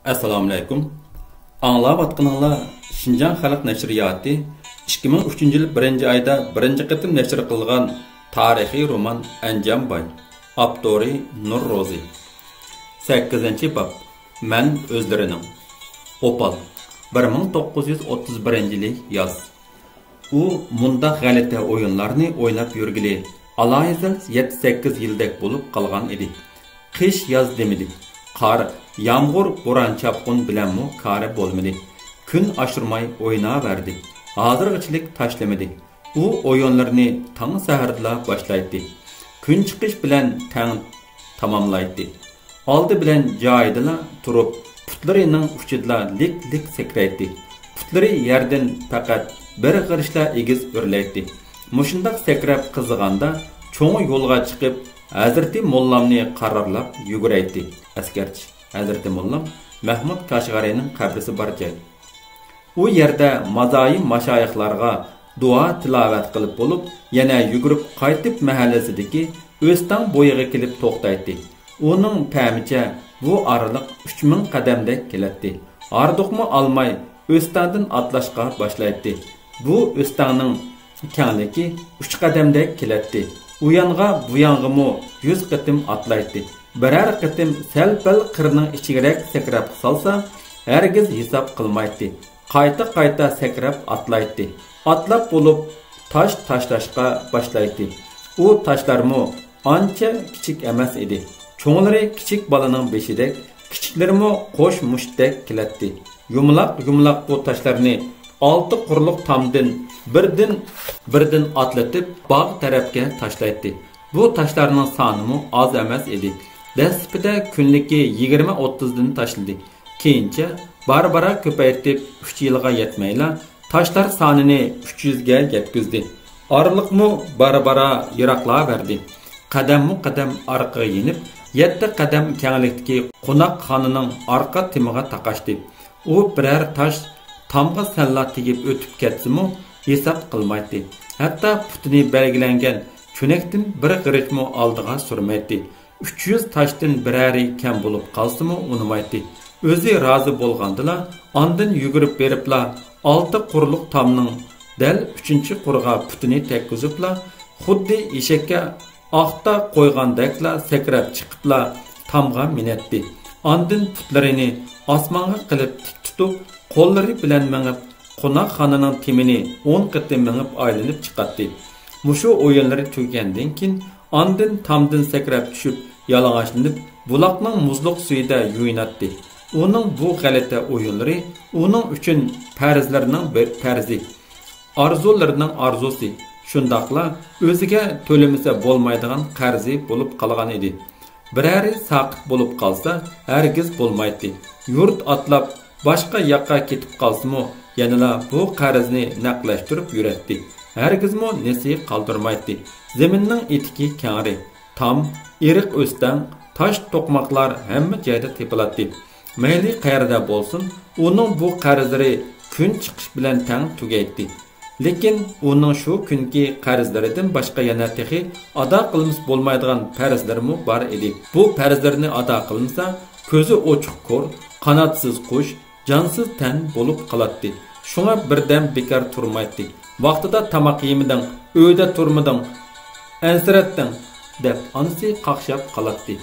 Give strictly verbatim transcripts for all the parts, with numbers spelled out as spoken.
ئەسسالامۇئەلەيكۇم. ئاڭلاۋاتقىنىڭلار شىنجاڭ خەلق نەشرىياتى ئىككى مىڭ ئۈچىنچى يىل بىرىنچى ئايدا بىرىنچى قېتىم نەشر قىلغان تارىخىي رومان ئەنجانباي. ئاپتورى نۇر روزى. سەككىزىنچى باب. مەن ئۆزلىرىنىڭ. قوپال. بىر مىڭ توققۇز يۈز ئوتتۇز بىرىنچى يىلى ياز. ئۇ مۇنداق غەلىتە ئويۇنلارنى ئويناپ يۈرگىلى ئالايىتەن يەتتە-سەككىز يىلدەك بولۇپ قالغان ئىدى. قىش-ياز دېمىدى. قار، يامغۇر، بوران-چاپقۇن بىلەنمۇ كارى بولمىدى. كۈن ئاشۇرماي ئويناۋەردى. ھازىرغىچىلىك تاشلىمىدى. ئۇ ئويۇنلىرىنى تاڭ سەھەردىلا باشلايتتى. كۈن چىقىش بىلەن تەڭ تاماملايتتى. ئالدى بىلەن جايىدىلا تۇرۇپ، پۇتلىرىنىڭ ئۇچىدىلا لىك-لىك سەكرەيتتى. پۇتلىرى يەردىن پەقەت بىر غېرىشلا ئېگىز ئۆرلەيتتى. مۇشۇنداق سەكرەپ قىزىغاندا، چوڭ يولغا چىقىپ، ھەزرىتى موللامنى قارارلاپ يۈگۈرەيتتى. ئەسكەرتىش: ھەزرىتى موللام مەھمۇد كاشغەرىنىڭ قەبرىسى بار جاي. ئۇ يەردە مازايىم ماشايىخلارغا دۇئا تىلاۋەت قىلىپ بولۇپ، يەنە يۈگۈرۈپ قايتىپ مەھەللىسىدىكى ئۆستەڭ بويىغا كېلىپ توختايتتى. ئۇنىڭ پەمىچە بۇ ئارىلىق ئۈچ مىڭ قەدەمدەك كېلەتتى. ھاردۇقمۇ ئالماي ئۆستەڭدىن ئاتلاشقا باشلايتتى. بۇ ئۆستەڭنىڭ كەڭلىكى ئۈچ قەدەمدەك كېلەتتى. ئۇيانغا بۇيانغىمۇ يۈز قېتىم ئاتلايتتى. بىرەر قېتىم سەل-پەل قىرنىڭ ئىچىگىرەك سەكرەپ سالسا، ھەرگىز ھېساب قىلمايتتى. قايتا-قايتا سەكرەپ ئاتلايتتى. ئاتلاپ بولۇپ تاش تاشلاشقا باشلايتتى. ئۇ تاشلارمۇ ئانچە كىچىك ئەمەس ئىدى. چوڭلىرى كىچىك بالىنىڭ بېشىدەك، كىچىكلىرىمۇ قوش مۇشتتەك كېلەتتى. يۇمىلاق-يۇمىلاق بۇ تاشلارنى ئالتە قۇرلۇق تامدىن بىردىن، بىردىن ئاتلىتىپ باغ تەرەپكە تاشلايتتى. بۇ تاشلارنىڭ سانىمۇ ئاز ئەمەس ئىدى. دەسلىپىدە كۈنلۈكى يىگىرمە ئوتتۇزدىن تاشلىدى. كېيىنچە بارا-بارا كۆپەيتىپ، ئۈچ يىلغا يەتمەيلا تاشلار سانىنى ئۈچ يۈزگە يەتكۈزدى. ئارىلىقمۇ بارا-بارا يىراقلاۋەردى. قەدەممۇ قەدەم ئارقىغا يېنىپ، يەتتە قەدەم كەڭلىكتىكى قوناقخانىنىڭ ئارقا تېمىغا تاقاشتى. ئۇ بىرەر تاش تامغا سەنلا تېگىپ ئۆتۈپ كەتسىمۇ، ھېساب قىلمايتتى. ھەتتا پۇتىنى بەلگىلەنگەن چۆنەكتىن بىر غېرىچمۇ ئالدىغا سۈرمەيتتى. ئۈچ يۈز تاشتىن بىرەرى كەم بولۇپ قالسىمۇ ئۇنىمايتتى. ئۆزى رازى بولغاندىلا، ئاندىن يۈگۈرۈپ بېرىپلا، ئالتە قۇرلۇق تامنىڭ دەل ئۈچىنچى قۇرىغا پۇتىنى تەگكۈزۈپلا، خۇددى ئېشەككە ئاختا قويغاندەكلا سەكرەپ چىقىپلا تامغا مىنەتتى. ئاندىن پۇتلىرىنى ئاسمانغا قىلىپ تىك تۇتۇپ، قوللىرى بىلەن مېڭىپ، قوناقخانىنىڭ تېمىنى ئون قېتىم مېڭىپ ئايلىنىپ چىقاتتى. مۇشۇ ئويۇنلىرى تۈگىگەندىن كېيىن، ئاندىن تامدىن سەكرەپ چۈشۈپ، يالىڭاچلىنىپ، بۇلاقنىڭ مۇزلۇق سۈيىدە يۇيۇناتتى. ئۇنىڭ بۇ غەلىتە ئويۇنلىرى ئۇنىڭ ئۈچۈن پەرزلىرىنىڭ بىر پەرزى، ئارزۇلىرىنىڭ ئارزۇسى، شۇنداقلا ئۆزىگە تۆلىمىسە بولمايدىغان قەرزى بولۇپ قالغان ئىدى. بىرەرى ساقىت بولۇپ قالسا، ھەرگىز بولمايتتى. يۇرت ئاتلاپ، باشقا ياققا كېتىپ قالسىمۇ، يەنىلا بۇ قەرزنى نەقلەشتۈرۈپ يۈرەتتى. ھەرگىزمۇ نېسى قالدۇرمايتتى. زېمىننىڭ ئېتىكى كەڭرى. تام، ئېرىق ئۆستەڭ، تاش توقماقلار ھەممە جايدا تېپىلاتتى. مەيلى قەيەردە بولسۇن، ئۇنىڭ بۇ قەرزلىرى كۈن چىقىش بىلەن تەڭ تۈگەيتتى. لېكىن ئۇنىڭ شۇ كۈنكى قەرزلىرىدىن باشقا يەنە تېخى ئادا قىلمىسا بولمايدىغان پەرزلىرىمۇ بار ئىدى. بۇ پەرزلىرىنى ئادا قىلمىسا، كۆزى ئوچۇق كور، قاناتسىز قۇش، جانسىز تەن بولۇپ قالاتتى. شۇڭا بىردەم بىكار تۇرمايتتى. ۋاقتىدا تاماق يېمىدىڭ، ئۆيدە تۇرمىدىڭ، ئەنسىرەتتىڭ، دەپ ئانىسى قاقشاپ قالاتتى.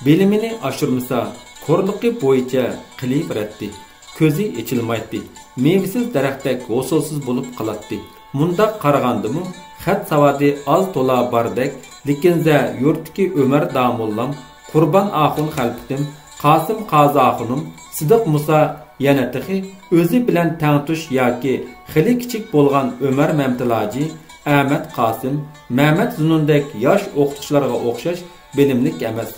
بىلىمىنى ئاشۇرمىسا، كورلۇقى بويىچە قېلىۋېرەتتى. كۆزى ئېچىلمايتتى. مېۋىسىز دەرەختەك ھوسۇلسىز بولۇپ قالاتتى. مۇنداق قارىغاندىمۇ، خەت ساۋادى ئاز تولا باردەك، لېكىن زە يۇرتتىكى ئۆمەر داموللام، قۇربان ئاخۇن خەلپىتىم، قاسىم قازى ئاخۇنۇم، سىدىق مۇسا، يەنە تېخى ئۆزى بىلەن تەڭتۇش ياكى خېلى كىچىك بولغان ئۆمەر مەمتىل ھاجى، ئەمەت قاسىم، مەمەت زۇنۇندەك ياش ئوقۇتقۇچىلارغا ئوخشاش بىلىملىك ئەمەس.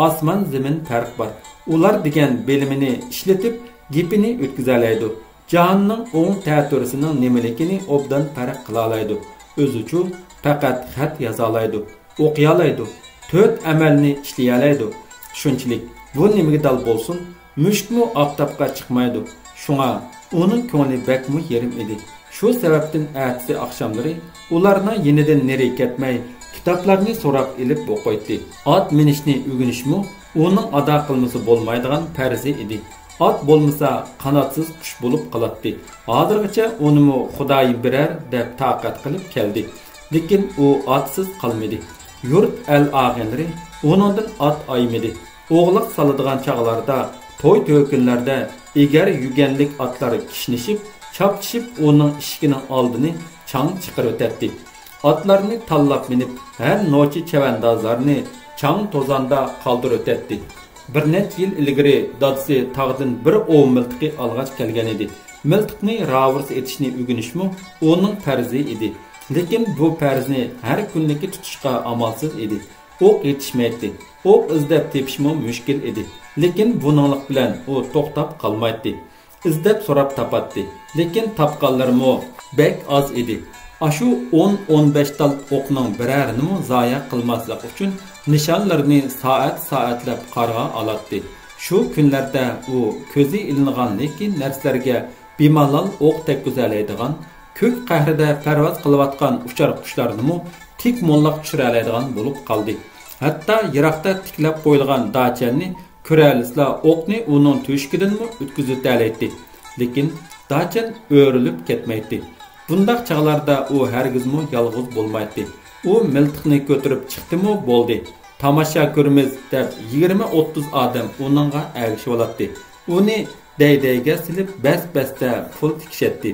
ئاسمان زېمىن پەرق بار. ئۇلار دېگەن بىلىمىنى ئىشلىتىپ، گېپىنى ئۆتكۈزەلەيدۇ. جاھاننىڭ ئوڭ تەتۈرىسىنىڭ نېمىلىكىنى ئوبدان پەرق قىلالايدۇ. ئۆزىچۇ پەقەت خەت يازالايدۇ، ئوقۇيالايدۇ، تۆت ئەمەلنى ئىشلىيەلەيدۇ. شۇنچىلىك. بۇ نېمىگە دال بولسۇن، مۈشۈكمۇ ئاپتاپقا چىقمايدۇ. شۇڭا ئۇنىڭ كۆڭلى بەكمۇ يېرىم ئىدى. شۇ سەۋەبتىن ئەتىسى ئاخشاملىرى ئۇلارنىڭ يېنىدىن نېرى كەتمەي، كىتابلارنى سوراپ ئېلىپ ئوقۇيتتى. ئات مىنىشنى ئۆگىنىشمۇ ئۇنىڭ ئادا قىلمىسا بولمايدىغان پەرزى ئىدى. ئات بولمىسا، قاناتسىز قۇش بولۇپ قالاتتى. ھازىرغىچە ئۇنىمۇ خۇدايىم بېرەر دەپ تاقەت قىلىپ كەلدى. لېكىن ئۇ ئاتسىز قالمىدى. يۇرت ئەل ئاغىنىلىرى ئۇنىڭدىن ئات ئايىمىدى. ئوغلاق سالىدىغان چاغلاردا، توي تۆكۈنلەردە ئېگەر يۈگەنلىك ئاتلار كىشنىشىپ، چاپچىشىپ ئۇنىڭ ئىشىكىنىڭ ئالدىنى چاڭ چىقىرىۋېتەتتى. ئاتلارنى تاللاپ مىنىپ، ھەر نوچى چەۋەندازلارنى چاڭ توزاندا قالدۇرۇۋېتەتتى. بىر نەچچە يىل ئىلگىرى دادىسى تاغدىن بىر ئوۋ مىلتىقى ئالغاچ كەلگەنىدى. مىلتىقنى راۋۇرسا ئېتىشنى ئۆگىنىشمۇ ئۇنىڭ پەرزى ئىدى. لېكىن بۇ پەرزنى ھەر كۈنلۈكى تۇتۇشقا ئامالسىز ئىدى. ئوق يېتىشمەيتتى. ئوق ئىزدەپ تېپىشمۇ مۈشكۈل ئىدى. لېكىن بۇنىڭلىق بىلەن ئۇ توختاپ قالمايتتى. ئىزدەپ سوراپ تاپاتتى. لېكىن تاپقانلىرىمۇ بەك ئاز ئىدى. ئاشۇ ئون، ئون بەش تال ئوقنىڭ بىرەرىنىمۇ زايە قىلماسلىق ئۈچۈن نىشانلىرىنى سائەت-سائەتلەپ قارىغا ئالاتتى. شۇ كۈنلەردە ئۇ كۆزى ئىلىنغان لېكىن نەرسىلەرگە بىمالال ئوق تەگكۈزەلەيدىغان، كۆك قەھرىدە پەرۋاز قىلىۋاتقان ئۇچار قۇشلارنىمۇ تىك موللاق چۈشۈرەلەيدىغان بولۇپ قالدى. ھەتتا يىراقتا تىكلەپ قويۇلغان داچەننى كۆرەلىسىلا، ئوقنى ئۇنىڭ تۆشۈكىدىنمۇ ئۆتكۈزۈۋېتەلەيتتى. لېكىن داچەن ئۆرۈلۈپ كەتمەيتتى. بۇنداق چاغلاردا ئۇ ھەرگىزمۇ يالغۇز بولمايتتى. ئۇ مىلتىقنى كۆتۈرۈپ چىقتىمۇ بولدى. تاماشا كۆرىمىز دەپ يىگىرمە ئوتتۇز ئادەم ئۇنىڭغا ئەگىشىۋالاتتى. ئۇنى دەي-دەيگە سېلىپ بەس-بەستە پۇل تىكىشەتتى.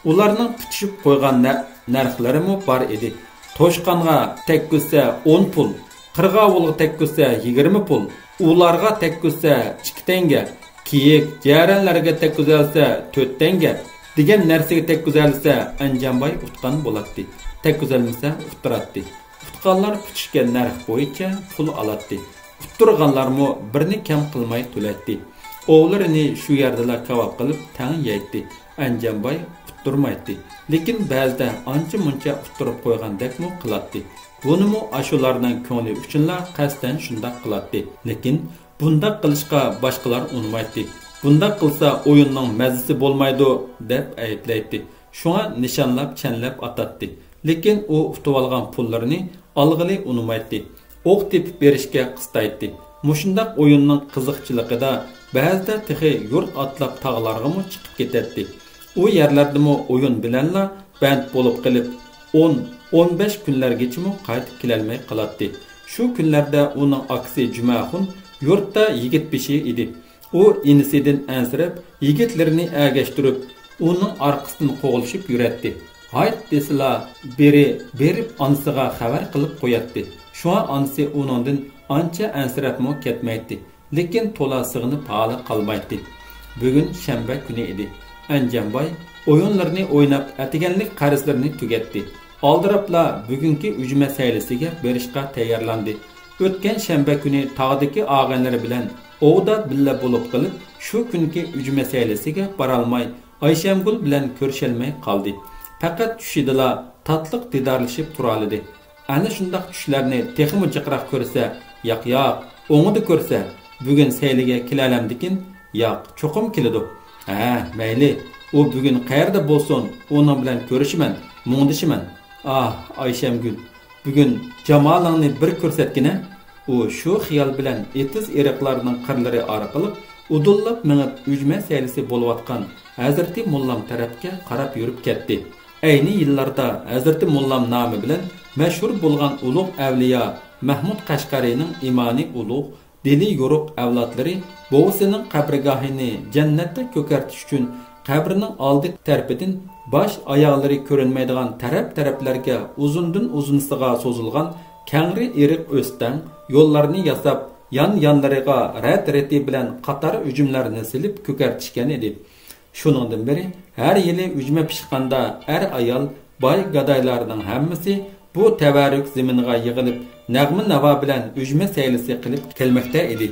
ئۇلارنىڭ پۈتۈشۈپ قويغان نە-، نەرخلىرىمۇ بار ئىدى. توشقانغا تەگكۈزسە ئون پۇل، قىرغاۋۇلغا تەگكۈزسە يىگىرمە پۇل، ئۇلارغا تەگكۈزسە ئىككى تەڭگە، كېيىك، جەرەنلەرگە تەگكۈزەلسە تۆت تەڭگە، دېگەن نەرسىگە تەگكۈزەلسە ئەنجانباي ئۇتقان بولاتتى. تەگكۈزەلمىسە ئۇتتۇراتتى. ئۇتقانلار پۈتۈشكەن نەرخ بويىچە پۇل ئالاتتى. ئۇتتۇرغانلارمۇ بىرنى كەم قىلماي تۆلەيتتى. ئوۋلىرىنى شۇ يەردىلا كاۋاپ قىلىپ تەڭ يەيتتى. ئەنجانباي ئۇتتۇرمايتتى. لېكىن بەزىدە ئانچە-مۇنچە ئۇتتۇرۇپ قويغاندەكمۇ قىلاتتى. بۇنىمۇ ئاشۇلارنىڭ كۆڭلى ئۈچۈنلا قەستەن شۇنداق قىلاتتى. لېكىن بۇنداق قىلىشقا باشقىلار ئۇنىمايتتى. بۇنداق قىلسا ئويۇننىڭ مەززىسى بولمايدۇ، دەپ ئەيىبلەيتتى. شۇڭا نىشانلاپ، چەنلەپ ئاتاتتى. لېكىن ئۇ ئۇتۇۋالغان پۇللىرىنى ئالغىلى ئۇنىمايتتى. ئوق تېپىپ بېرىشكە قىستايتتى. مۇشۇنداق ئويۇننىڭ قىزىقچىلىقىدا بەزىدە تېخى يۇرت ئاتلاپ تاغلارغىمۇ چىقىپ كېتەتتى. ئۇ يەرلەردىمۇ ئويۇن بىلەنلا بەند بولۇپ قېلىپ، ئون، ئون بەش كۈنلەرگىچىمۇ قايتىپ كېلەلمەي قالاتتى. شۇ كۈنلەردە ئۇنىڭ ئاكىسى جۈمەخۇن يۇرتتا يىگىت بېشى ئىدى. ئۇ ئىنىسىدىن ئەنسىرەپ، يىگىتلىرىنى ئەگەشتۈرۈپ، ئۇنىڭ ئارقىسىدىن قوغلىشىپ يۈرەتتى. ھايت دېسىلا، بىرى بېرىپ ئانىسىغا خەۋەر قىلىپ قوياتتى. شۇڭا ئانىسى ئۇنىڭدىن ئانچە ئەنسىرەپمۇ كەتمەيتتى. لېكىن تولا سېغىنىپ ھالى قالمايتتى. بۈگۈن شەنبە كۈنى ئىدى. ئەنجانباي ئويۇنلىرىنى ئويناپ، ئەتىگەنلىك قەرزلىرىنى تۈگەتتى. ئالدىراپلا بۈگۈنكى ئۈجمە سەيلىسىگە بېرىشقا تەييارلاندى. ئۆتكەن شەنبە كۈنى تاغدىكى ئاغىنىلىرى بىلەن ئوۋدا بىللە بولۇپ قېلىپ، شۇ كۈنكى ئۈجمە سەيلىسىگە بارالماي، ئايشەمگۈل بىلەن كۆرۈشەلمەي قالدى. پەقەت چۈشىدىلا تاتلىق دىدارلىشىپ تۇرالىدى. ئەنە شۇنداق چۈشلەرنى تېخىمۇ جىقراق كۆرسە، ياق، ياق، ئوڭىدا كۆرسە، بۈگۈن سەيلىگە كېلەلەمدىكىن؟ ياق، چوقۇم كېلىدۇ. ھە، مەيلى، ئۇ بۈگۈن قەيەردە بولسۇن، ئۇنىڭ بىلەن كۆرۈشىمەن، مۇڭدىشىمەن. ئاھ، ئايشەمگۈل، بۈگۈن جامالىڭنى بىر كۆرسەتكىنە. ئۇ شۇ خىيال بىلەن ئېتىز-ئېرىقلارنىڭ قىرلىرى ئارقىلىق ئۇدۇللاپ مېڭىپ، ئۈجمە سەيلىسى بولۇۋاتقان ھەزرىتى موللام تەرەپكە قاراپ يۈرۈپ كەتتى. ئەينى يىللاردا ھەزرىتى موللام نامى بىلەن مەشھۇر بولغان ئۇلۇغ ئەۋلىيا مەھمۇد قەشقەرىنىڭ ئىمانى ئۇلۇغ، دىلى يورۇق ئەۋلادلىرى بوۋىسىنىڭ قەبرىگاھىنى جەننەتتە كۆكەرتىش ئۈچۈن، قەبرىنىڭ ئالدى تەرىپىدىن باش ئاياغلىرى كۆرۈنمەيدىغان تەرەپ-تەرەپلەرگە ئۇزۇندىن ئۇزۇنسىغا سوزۇلغان كەڭرى ئېرىق ئۆستەڭ يوللارنى ياساپ، يان-يانلىرىغا رەت-رېتى بىلەن قاتار ئۈجمىلەرنى سېلىپ كۆكەرتىشكەن ئىدى. شۇنىڭدىن بېرى ھەر يىلى ئۈجمە پىشقاندا ئەر-ئايال، باي-گادايلارنىڭ ھەممىسى بۇ تەۋەررۈك زېمىنغا يىغىلىپ، نەغمە-ناۋا بىلەن ئۈجمە سەيلىسى قىلىپ كەلمەكتە ئىدى.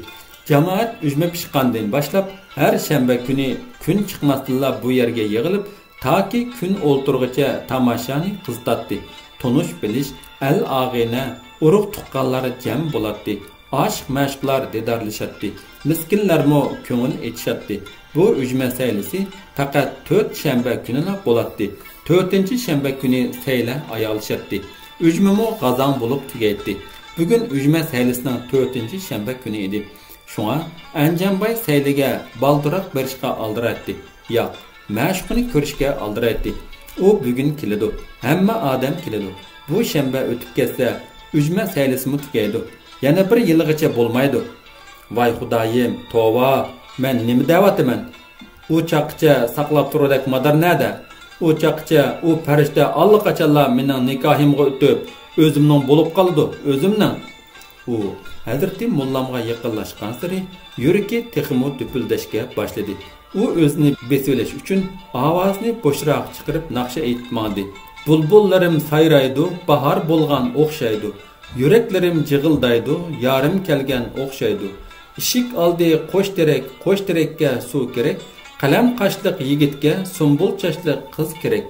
جامائەت ئۈجمە پىشقاندىن باشلاپ ھەر شەنبە كۈنى كۈن چىقماستىنلا بۇ يەرگە يىغىلىپ، تاكى كۈن ئولتۇرغىچە تاماشانى قىزىتاتتى. تونۇش-بىلىش، ئەل-ئاغىنە، ئۇرۇق-تۇغقانلار جەم بولاتتى. ئاشىق-مەشۇقلار دىدارلىشاتتى، مىسكىنلەرمۇ كۆڭۈل ئېچىشاتتى. بۇ ئۈجمە سەيلىسى پەقەت تۆت شەنبە كۈنىلا بولاتتى. تۆتىنچى شەنبە كۈنى سەيلە ئاياغلىشاتتى. ئۈجمىمۇ غازاڭ بولۇپ تۈگەيتتى. بۈگۈن ئۈجمە سەيلىسىنىڭ تۆتىنچى شەنبە كۈنى ئىدى. شۇڭا ئەنجانباي سەيلىگە بالدۇرراق بېرىشقا ئالدىرايتتى. ياق، مەشۇقىنى كۆرۈشكە ئالدىرايتتى. ئۇ بۈگۈن كېلىدۇ، ھەممە ئادەم كېلىدۇ. بۇ شەنبە ئۆتۈپ كەتسە، ئۈجمە سەيلىسىمۇ تۈگەيدۇ. يەنە بىر يىلغىچە بولمايدۇ. ۋاي خۇدايىم، توۋا، مەن نېمە دەۋاتىمەن؟ ئۇ چاغقىچە ساقلاپ تۇرغۇدەك مادار نەدە؟ ئۇ چاغقىچە ئۇ پەرىشتە ئاللىقاچانلا مېنىڭ نىكاھىمغا ئۆتۈپ، ئۆزۈمنىڭ بولۇپ قالىدۇ، ئۆزۈمنىڭ. ئۇ ھەزرىتى موللامغا يېقىنلاشقانسېرى يۈرىكى تېخىمۇ دۈپۈلدەشكە باشلىدى. ئۇ ئۆزىنى بېسىۋېلىش ئۈچۈن ئاۋازىنى بوشراق چىقىرىپ ناخشا ئېيتىپ ماڭدى. بۇلبۇللىرىم سايرايدۇ، باھار بولغان ئوخشايدۇ. يۈرەكلىرىم جىغىلدايدۇ، يارىم كەلگەن ئوخشايدۇ. ئىشىك ئالدى قوش تېرەك، قوش تېرەككە سۇ كېرەك. قەلەم قاشلىق يىگىتكە سۇمبۇل چاچلىق قىز كېرەك.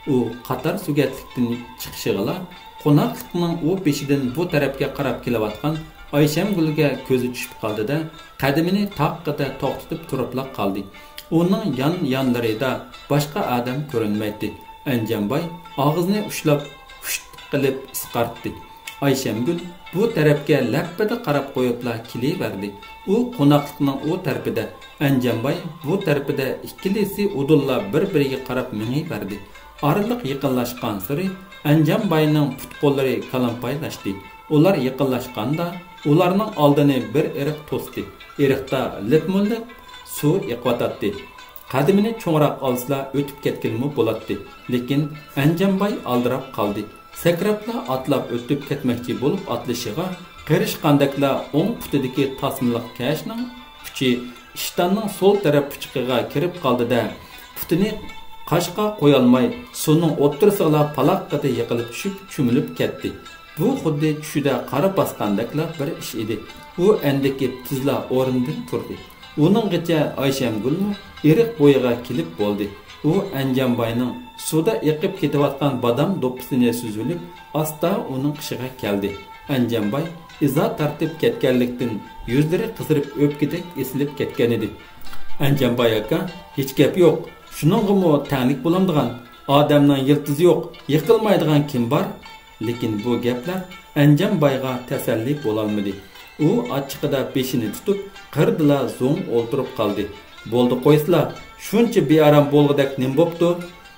ئۇ قاتار سۆگەتلىكتىن چىقىشىغىلا، قوناقلىقنىڭ ئۇ بېشىدىن بۇ تەرەپكە قاراپ كېلىۋاتقان ئايشەمگۈلگە كۆزى چۈشۈپ قالدى-دە، قەدىمىنى تاققىدە توختىتىپ تۇرۇپلا قالدى. ئۇنىڭ يان-يانلىرىدا باشقا ئادەم كۆرۈنمەيتتى. ئەنجانباي ئاغزىنى ئۇشلاپ، ھۇشت قىلىپ ئىسقارتتى. ئايشەمگۈل بۇ تەرەپكە لەپپىدە قاراپ قويۇپلا كېلىۋەردى. ئۇ قوناقلىقنىڭ ئۇ تەرىپىدە، ئەنجانباي بۇ تەرىپىدە، ئىككىلىسى ئۇدۇللا بىر-بىرىگە قاراپ مېڭىۋەردى. ئارىلىق يېقىنلاشقانسېرى ئەنجانباينىڭ پۇت-قوللىرى كالامپايلاشتى. ئۇلار يېقىنلاشقاندا ئۇلارنىڭ ئالدىنى بىر ئېرىق توستى. ئېرىقتا لىپمۇ-لىپ سۇ ئېقىۋاتاتتى. قەدىمىنى چوڭراق ئالسىلا ئۆتۈپ كەتكىلىمۇ بولاتتى. لېكىن ئەنجانباي ئالدىراپ قالدى. سەكرەپلا ئاتلاپ ئۆتۈپ كەتمەكچى بولۇپ ئاتلىشىغا قېرىشقاندەكلا ئوڭ پۇتىدىكى تاسمىلىق كەشنىڭ ئۇچى ئىشتاننىڭ سول تەرەپ پۇچىقىغا كىرىپ قالدى-دە، پۇتىنى قاشقا قويالماي سۇنىڭ ئوتتۇرىسىغىلا پالاققىدە يىقىلىپ چۈشۈپ چۆمۈلۈپ كەتتى. بۇ خۇددى چۈشىدە قارا باسقاندەكلا بىر ئىش ئىدى. ئۇ ئەندىكىپ تېزلا ئورنىدىن تۇردى. ئۇنىڭغىچە ئايشەمگۈلمۇ ئېرىق بويىغا كېلىپ بولدى. ئۇ ئەنجانباينىڭ سۇدا ئېقىپ كېتىۋاتقان بادام دوپپىسىنى سۈزۈۋېلىپ، ئاستا ئۇنىڭ قېشىغا كەلدى. ئەنجانباي ئىزا تارتىپ كەتكەنلىكتىن يۈزلىرى قىزىرىپ، ئۆپكىدەك ئېسىلىپ كەتكەنىدى. ئەنجانباي ئاكا، ھېچ گەپ يوق. شۇنىڭغىمۇ تەڭلىك بولامدىغان، ئادەمنىڭ يىلتىزى يوق، يىقىلمايدىغان كىم بار؟ لېكىن بۇ گەپلەر ئەنجانبايغا تەسەللى بولالمىدى. ئۇ ئاچچىقىدا بېشىنى تۇتۇپ، قىردىلا زوڭ ئولتۇرۇپ قالدى. بولدى قويسىلا، شۇنچە بىئارام بولغۇدەك نېمە بوپتۇ؟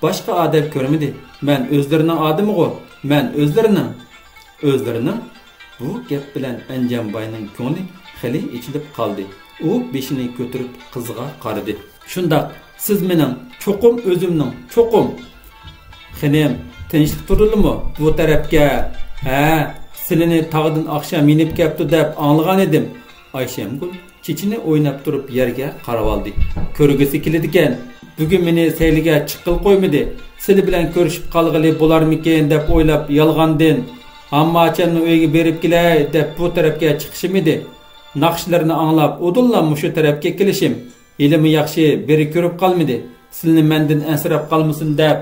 باشقا ئادەم كۆرمىدى. مەن ئۆزلىرىنىڭ ئادىمىغۇ؟ مەن ئۆزلىرىنىڭ؟ ئۆزلىرىنىڭ؟ بۇ گەپ بىلەن ئەنجانباينىڭ كۆڭلى خېلى ئېچىلىپ قالدى. ئۇ بېشىنى كۆتۈرۈپ قىزغا قارىدى. شۇنداق، سىز مېنىڭ، چوقۇم ئۆزۈمنىڭ، چوقۇم. خېنىم، تىنچلىق تۇردىلىمۇ بۇ تەرەپكە؟ ھە، سىلىنى تاغدىن ئاخشام يېنىپ كەپتۇ دەپ ئاڭلىغانىدىم. ئايشەمگۈل چېچىنى ئويناپ تۇرۇپ يەرگە قارىۋالدى. كۆرگۈسى كېلىدىكەن. بۈگۈن مېنى سەيلىگە چىققىلى قويمىدى. سىلى بىلەن كۆرۈشۈپ قالغىلى بولارمىكىن دەپ ئويلاپ يالغاندىن، ھامماچەمنىڭ ئۆيىگە بېرىپ كېلەي دەپ بۇ تەرەپكە چىقىشىم ئىدى. ناخشىلىرىنى ئاڭلاپ ئۇدۇللا مۇشۇ تەرەپكە كېلىشىم. ھېلىمۇ ياخشى بىرى كۆرۈپ قالمىدى. سىلىنى مەندىن ئەنسىرەپ قالمىسۇن دەپ.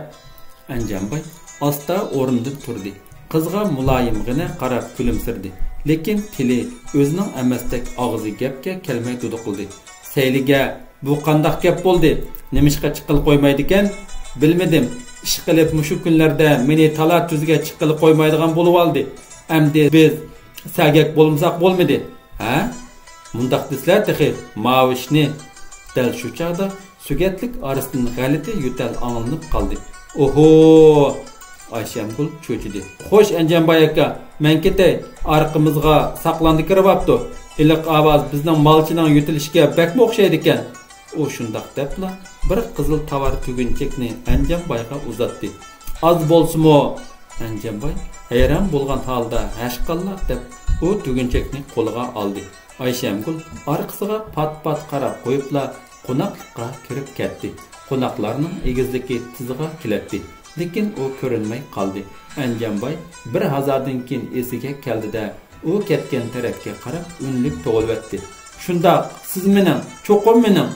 ئەنجانباي ئاستا ئورنىدىن تۇردى. قىزغا مۇلايىمغىنە قاراپ كۈلۈمسىرىدى. لېكىن تىلى ئۆزىنىڭ ئەمەستەك، ئاغزى گەپكە كەلمەي دۇدۇقلىدى. سەيلىگە، بۇ قانداق گەپ بولدى؟ نېمىشقا چىققىلى قويمايدىكەن؟ بىلمىدىم. ئىشقىلىپ مۇشۇ كۈنلەردە مېنى تالا تۈزگە چىققىلى قويمايدىغان بولۇۋالدى. ئەمدى بىز سەگەك بولمىساق بولمىدى. ھە؟ مۇنداق دېسىلە تېخى ماۋۇ ئىشنى. دەل شۇ چاغدا سۆگەتلىك ئارىسىدىن غەلىتە يۆتەل ئاڭلىنىپ قالدى. ئوھو! ئايشەمگۈل چۆچۈدى. خوش، ئەنجانباي ئاكا، مەن كېتەي. ئارقىمىزغا ساقلاندى كىرىۋاپتۇ. ھېلىقى ئاۋاز بىزنىڭ مالچىنىڭ يۆتىلىشىگە بەكمۇ ئوخشايدىكەن. ئۇ شۇنداق دەپلا بىر قىزىل تاۋار تۈگۈنچەكنى ئەنجانبايغا ئۇزاتتى. ئاز بولسىمۇ، ئەنجانباي ھەيران بولغان ھالدا ھەشقاللا دەپ ئۇ تۈگۈنچەكنى قولىغا ئالدى. ئايشەمگۈل ئارقىسىغا پات-پات قاراپ قويۇپلا قوناقلىققا كىرىپ كەتتى. قوناقلارنىڭ ئېگىزلىكى تىزىغا كېلەتتى، لېكىن ئۇ كۆرۈنمەي قالدى. ئەنجانباي بىر ھازادىن كېيىن ئېسىگە كەلدى-دە، ئۇ كەتكەن تەرەپكە قاراپ ئۈنلۈك توۋلىۋەتتى. شۇنداق، سىز مېنىڭ، چوقۇم مېنىڭ!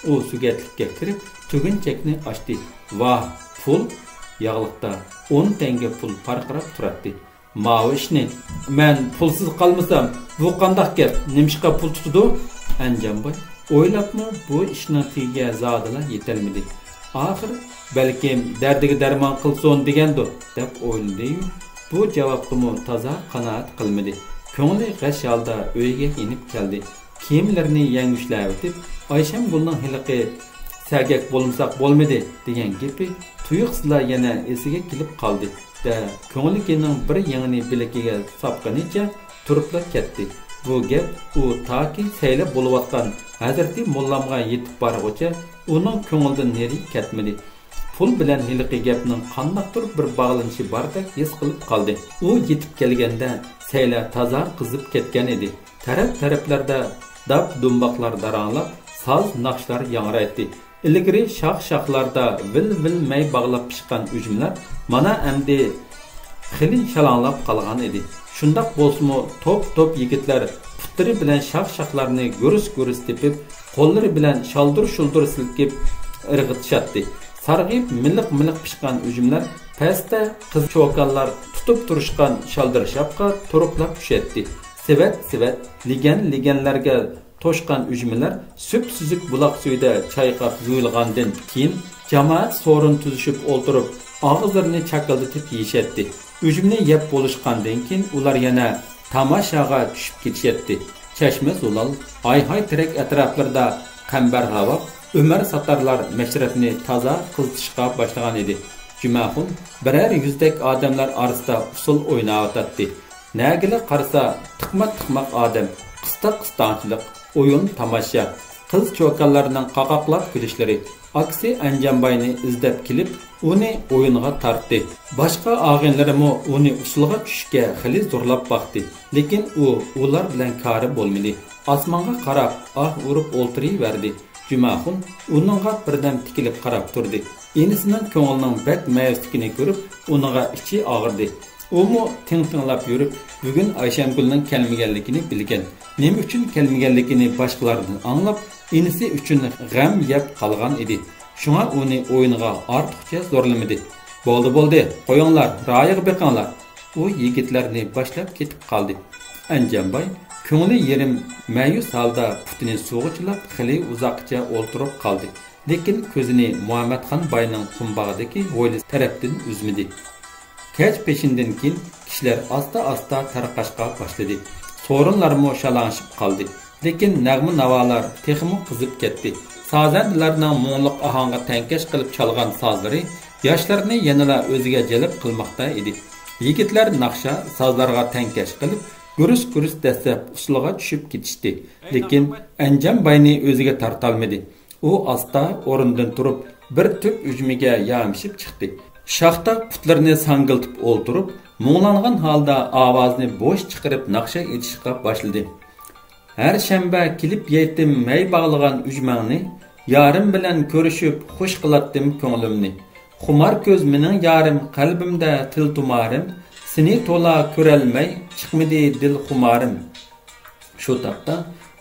ئۇ سۆگەتلىككە كىرىپ تۈگۈنچەكنى ئاچتى. ۋاھ، پۇل! ياغلىقتا ئون تەڭگە پۇل پارقىراپ تۇراتتى. ماۋۇ ئىشنى، مەن پۇلسىز قالمىسام، بۇ قانداق گەپ؟ نېمىشقا پۇل تۇتىدۇ؟ ئەنجانباي ئويلاپمۇ بۇ ئىشنىڭ تېگىگە زادىلا يېتەلمىدى. ئاخىر، بەلكىم دەردىگە دەرمان قىلسۇن دېگەندۇ، دەپ ئويلىدى-يۇ، بۇ جاۋابقىمۇ تازا قانائەت قىلمىدى. كۆڭلى غەش ھالدا ئۆيىگە يېنىپ كەلدى. كىيىملىرىنى يەڭگۈشلەۋېتىپ، ئايشەمگۈلنىڭ ھېلىقى «سەگەك بولمىساق بولمىدى» دېگەن گېپى تۇيۇقسىزلا يەنە ئېسىگە كېلىپ قالدى-دە، كۆڭلىكىنىڭ بىر يېڭىنى بىلىكىگە ساپقىنىچە تۇرۇپلا كەتتى. بۇ گەپ ئۇ تاكى سەيلە بولۇۋاتقان ھەزرىتى موللامغا يېتىپ بارغۇچە ئۇنىڭ كۆڭلىدىن نېرى كەتمىدى. پۇل بىلەن ھېلىقى گەپنىڭ قانداقتۇر بىر باغلىنىشى باردەك ھېس قىلىپ قالدى. ئۇ يېتىپ كەلگەندە سەيلە تازا قىزىپ كەتكەن ئىدى. تەرەپ-تەرەپلەردە داپ-دۇمباقلار داراڭلاپ، ساز ناخشىلار ياڭرايتتى. ئىلگىرى شاخ-شاخلاردا ۋىل-ۋىل مەي باغلاپ پىشقان ئۈجمىلەر مانا ئەمدى خېلى شالاڭلاپ قالغان ئىدى. شۇنداق بولسىمۇ، توپ-توپ يىگىتلەر پۇتلىرى بىلەن شاخ-شاخلارنى گۈرۈس-گۈرۈس تېپىپ، قوللىرى بىلەن شالدۇر-شۇلدۇر سىلكىپ ئىرغىتىشاتتى. سارغىيىپ مىلىق-مىلىق پىشقان ئۈجمىلەر پەستە قىز چوكانلار تۇتۇپ تۇرۇشقان شالدىر شاپقا تورۇكلاپ چۈشەتتى. سېۋەت-سېۋەت، لىگەن-لىگەنلەرگە توشقان ئۈجمىلەر سۈپسۈزۈك بۇلاق سۈيىدە چايقاپ يۇيۇلغاندىن كېيىن، جامائەت سورۇن تۈزۈشۈپ ئولتۇرۇپ، ئاغزىلىرىنى چاكىلدىتىپ يېيىشەتتى. ئۈجمىنى يەپ بولۇشقاندىن كېيىن، ئۇلار يەنە تاماشاغا چۈشۈپ كېتىشەتتى. چەشمە زۇلال، ھايھاي تېرەك ئەتراپلىرىدا قەمبەر ھاۋاپ، ئۆمەر ساتارلار مەشرەپنى تازا قىزىتىشقا باشلىغان ئىدى. جۈمەخۇن بىرەر يۈزدەك ئادەملەر ئارىسىدا ئۇسسۇل ئويناۋاتاتتى. نەگىلا قارىسا، تىقما-تىقماق ئادەم، قىستاق-قىستاڭچىلىق، ئويۇن-تاماشا، قىز چوكانلارنىڭ قاقاقلاپ كۈلۈشلىرى. ئاكىسى ئەنجانباينى ئىزدەپ كېلىپ، ئۇنى ئويۇنغا تارتتى. باشقا ئاغىنىلىرىمۇ ئۇنى ئۇسسۇلغا چۈشۈشكە خېلى زورلاپ باقتى، لېكىن ئۇ ئۇلار بىلەن كارى بولمىدى. ئاسمانغا قاراپ ئاھ ئۇرۇپ ئولتۇرۇۋەردى. جۈمەخۇن ئۇنىڭغا بىردەم تىكىلىپ قاراپ تۇردى. ئىنىسىنىڭ كۆڭلىنىڭ بەك مەيۈسلۈكىنى كۆرۈپ، ئۇنىڭغا ئىچى ئاغرىدى. ئۇمۇ تىڭ-تىڭلاپ يۈرۈپ، بۈگۈن ئايشەمگۈلنىڭ كەلمىگەنلىكىنى بىلگەن. نېمە ئۈچۈن كەلمىگەنلىكىنى باشقىلاردىن ئاڭلاپ، ئىنىسى ئۈچۈن غەم يەپ قالغان ئىدى. شۇڭا ئۇنى ئويۇنغا ئارتۇقچە زورلىمىدى. «بولدى، بولدى، قويۇڭلار، رايىغا بېقىڭلار.» ئۇ يىگىتلەرنى باشلاپ كېتىپ قالدى. ئەنجانباي كۆڭلى يېرىم مەيۈس ھالدا پۇتىنى سۇغا چىلاپ، خېلى ئۇزاققىچە ئولتۇرۇپ قالدى. لېكىن كۆزىنى مۇھەممەتخان باينىڭ قۇمباغىدىكى ھويلىسى تەرەپتىن ئۈزمىدى. كەچ پېشىندىن كېيىن كىشىلەر ئاستا-ئاستا تارقاشقا باشلىدى. سورۇنلارمۇ شالاڭشىپ قالدى. لېكىن نەغمە-ناۋالار تېخىمۇ قىزىپ كەتتى. سازەندىلەرنىڭ مۇڭلۇق ئاھاڭغا تەڭكەش قىلىپ چالغان سازلىرى ياشلارنى يەنىلا ئۆزىگە جەلپ قىلماقتا ئىدى. يىگىتلەر ناخشا، سازلارغا تەڭكەش قىلىپ، گۈرۈس-گۈرۈس دەسسەپ ئۇسسۇلغا چۈشۈپ كېتىشتى. لېكىن ئەنجانباينى ئۆزىگە تارتالمىدى. ئۇ ئاستا ئورنىدىن تۇرۇپ، بىر تۈپ ئۈجمىگە يامىشىپ چىقتى. شاختا پۇتلىرىنى ساڭگىلىتىپ ئولتۇرۇپ، مۇڭلانغان ھالدا ئاۋازىنى بوش چىقىرىپ ناخشا ئېيتىشقا باشلىدى. ھەر شەنبە كېلىپ يەيتتىم مەي باغلىغان ئۈجمەڭنى، يارىم بىلەن كۆرۈشۈپ خۇش قىلاتتىم كۆڭلۈمنى. خۇمار كۆز مېنىڭ يارىم، قەلبىمدە تىل تۇمارىم، سېنى تولا كۆرەلمەي چىقمىدى دىل خۇمارىم. شۇ تاپتا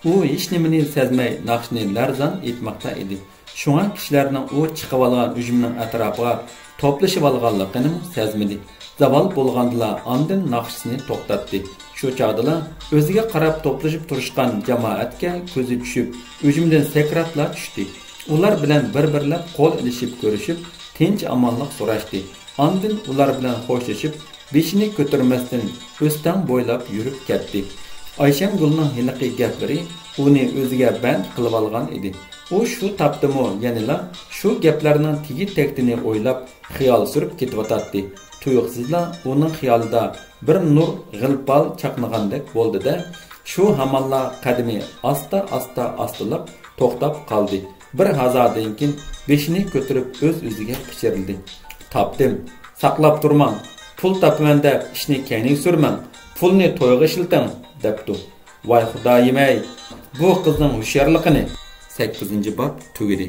ئۇ ھېچنېمىنى سەزمەي ناخشىنى لەرزان ئېيتماقتا ئىدى. شۇڭا كىشىلەرنىڭ ئۇ چىقىۋالغان ئۈجمىنىڭ ئەتراپىغا توپلىشىۋالغانلىقىنىمۇ سەزمىدى. زاۋال بولغاندىلا ئاندىن ناخشىسىنى توختاتتى. شۇ چاغدىلا ئۆزىگە قاراپ توپلىشىپ تۇرۇشقان جامائەتكە كۆزى چۈشۈپ، ئۈجمىدىن سەكراتلا چۈشتى. ئۇلار بىلەن بىر-بىرلەپ قول ئېلىشىپ كۆرۈشۈپ، تىنچ-ئامانلىق سوراشتى. ئاندىن ئۇلار بىلەن خوشلىشىپ، بېشىنى كۆتۈرمەستىن ئۆستەڭ بويلاپ يۈرۈپ كەتتى. ئايشەمگۈلنىڭ ھېلىقى گەپلىرى ئۇنى ئۆزىگە بەند قىلىۋالغان ئىدى. ئۇ شۇ تاپتىمۇ يەنىلا شۇ گەپلەرنىڭ تېگى-تەكتىنى ئويلاپ، خىيال سۈرۈپ كېتىۋاتاتتى. تۇيۇقسىزلا ئۇنىڭ خىيالىدا بىر نۇر غىلپال چاقنىغاندەك بولدى-دە، شۇ ھامانلا قەدىمى ئاستا-ئاستا ئاستىلاپ توختاپ قالدى. بىر ھازادىن كېيىن بېشىنى كۆتۈرۈپ ئۆز-ئۆزىگە پىچىرلىدى. «تاپتىم! ساقلاپ تۇرماڭ! پۇل تاپىمەن دەپ ئىشنى كەينىگە سۈرمەڭ! پۇلنى تويغا ئىشلىتىڭ!» دەپتۇ. ۋاي خۇدايىم-ئەي، بۇ قىزنىڭ ھوشيارلىقىنى! سەككىزىنچى باب تۈگىدى.